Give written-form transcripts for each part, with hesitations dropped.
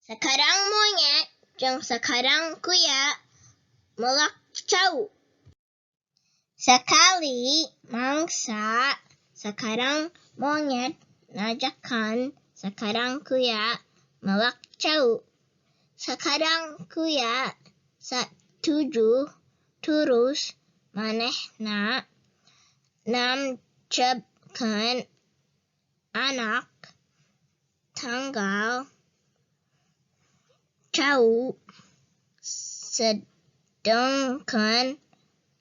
Sakarang monyet jeung sakarang kuya melak cau. Sakali mangsa sakarang monyet ngajakan sakarang kuya melak cau. Sakarang kuya satuju turus manehna namjebkeun anak tanggal cau sedengkeun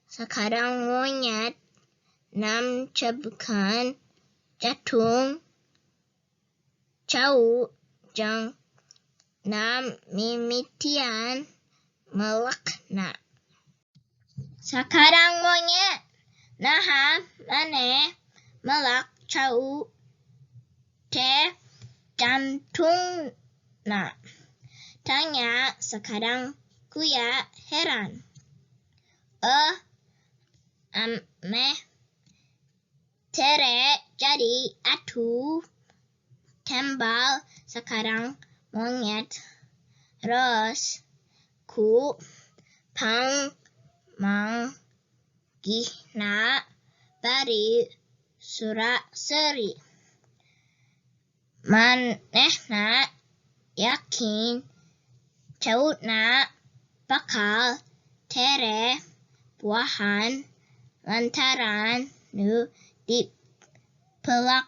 sakarang monyet namjebkeun jantung cau jeung namimitian melakna. Sakarang monyet, naha maneh melak cau teh jantungna? Tanya sakarang kuya heran. Ameh tere jadi atuh, tembal sakarang monyet reus ku pangmanggihna bari sura-seuri. Manehna yakin cauna bakal tere buahan lantaran nu dipelakna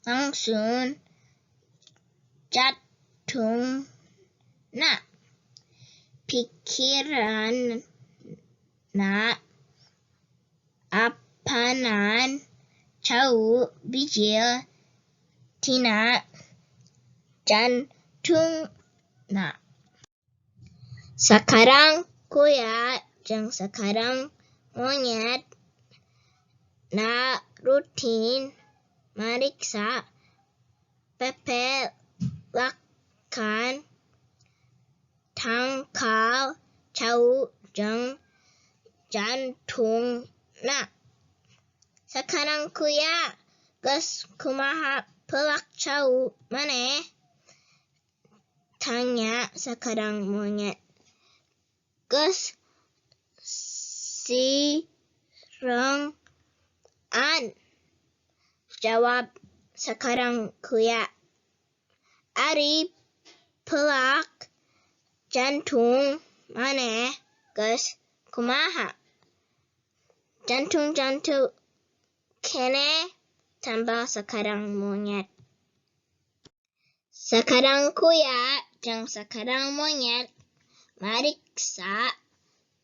langsung jantungna. Pikiranna apanan cau bijil tina jantungna. Sakarang kuya jeung sakarang monyet na rutin mariksa pepelakan tangkal cau jeung jantungna. Sakarang kuya, geus kumaha pelak cau maneh? Tanya sakarang monyet. Geus sirengan, jawab sakarang kuya. Ari pelak jantung maneh geus kumaha? Jantung-jantung keneh, tambal sakarang monyet. Sakarang kuya jeung sakarang monyet mariksa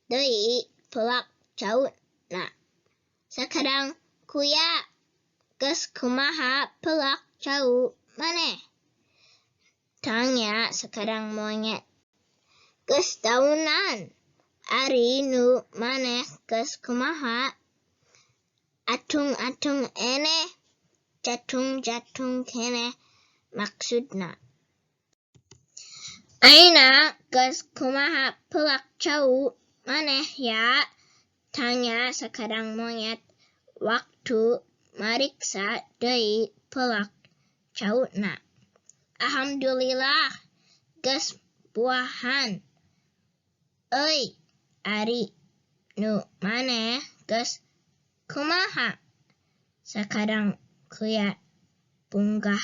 deui pelak cauna. Sakarang kuya, geus kumaha pelak cau maneh? Tanya sakarang monyet. Geus daunan. Ari nu maneh geus kumaha? Atung-atung eneh, jantung-jantung keneh maksudna. Ayeuna geus kumaha pelak cau maneh ya? Tanya sakarang monyet waktu mariksa deui pelak cauna. Alhamdulillah geus buahan euy. Ari nu maneh geus kumaha? Sakarang kuya bunggah.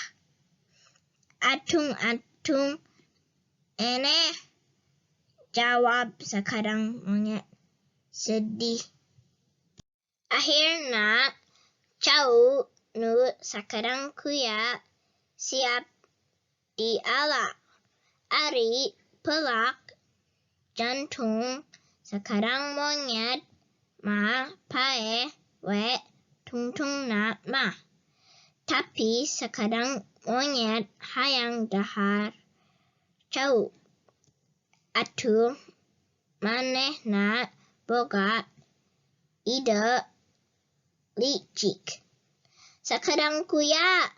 Atung-atung eneh, jawab sakarang monyet sedih. Akhirna cau nu sakarang kuya siap diala. Ari pelak jantung sakarang monyet mah paeh we tungtungna mah. Tapi sakarang monyet hayang dahar cau. Atuh manehna boga ide licik. Sakarang kuya,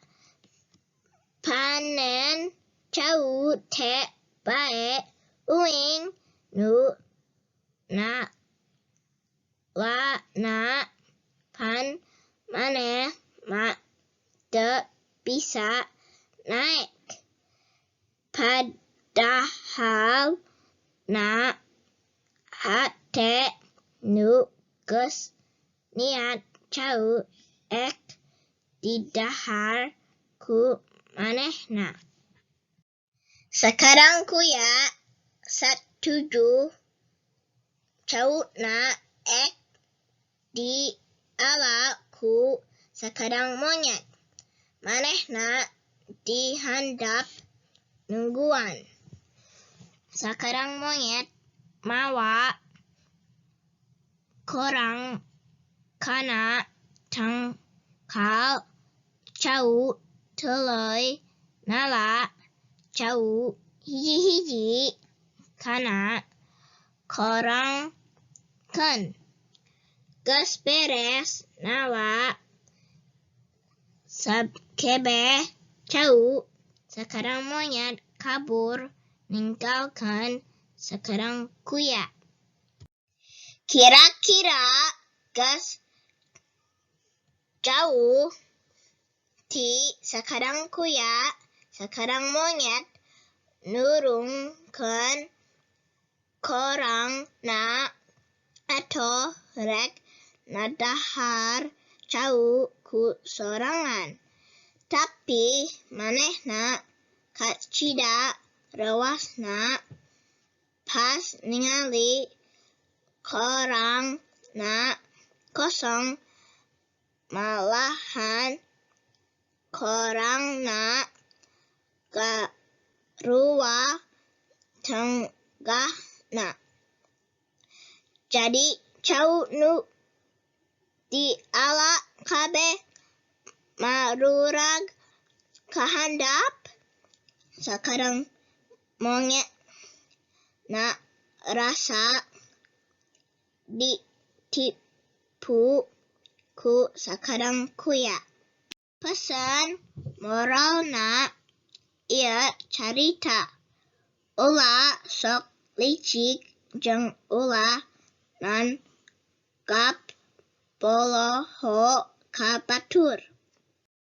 panen cau teh bae uing nu nalana, pan maneh mah teu bisa naek. Padahal na hate nu geus niat cau ek didahar ku manehna. Sakedang kuya satuju cauna ek diala ku sakedang monyet. Manehna dihandap nungguan. Sakedang monyet mawa korang kana tangkal cau tuluy ngala cau hiji-hiji kana korangkeun. Geus beres ngala sakabeh cau, sakedang monyet kabur ninggalkeun sakedang kuya. Kira-kira geus jauh ti sakedang kuya, sakedang monyet nurungkeun korangna atoh rek ngadahar cau ku sorangan. Tapi manehna kacida reuasna pas ningali korangna kosong malahan korangna garua tenggahna. Jadi cau nu diala kabeh marurag ka handap? Sakedang monyet ngarasa ditipu ku sakedang kuya. Pesan moralna ieu carita: ulah sok licik jeung ulah nganggap poloho ka batur.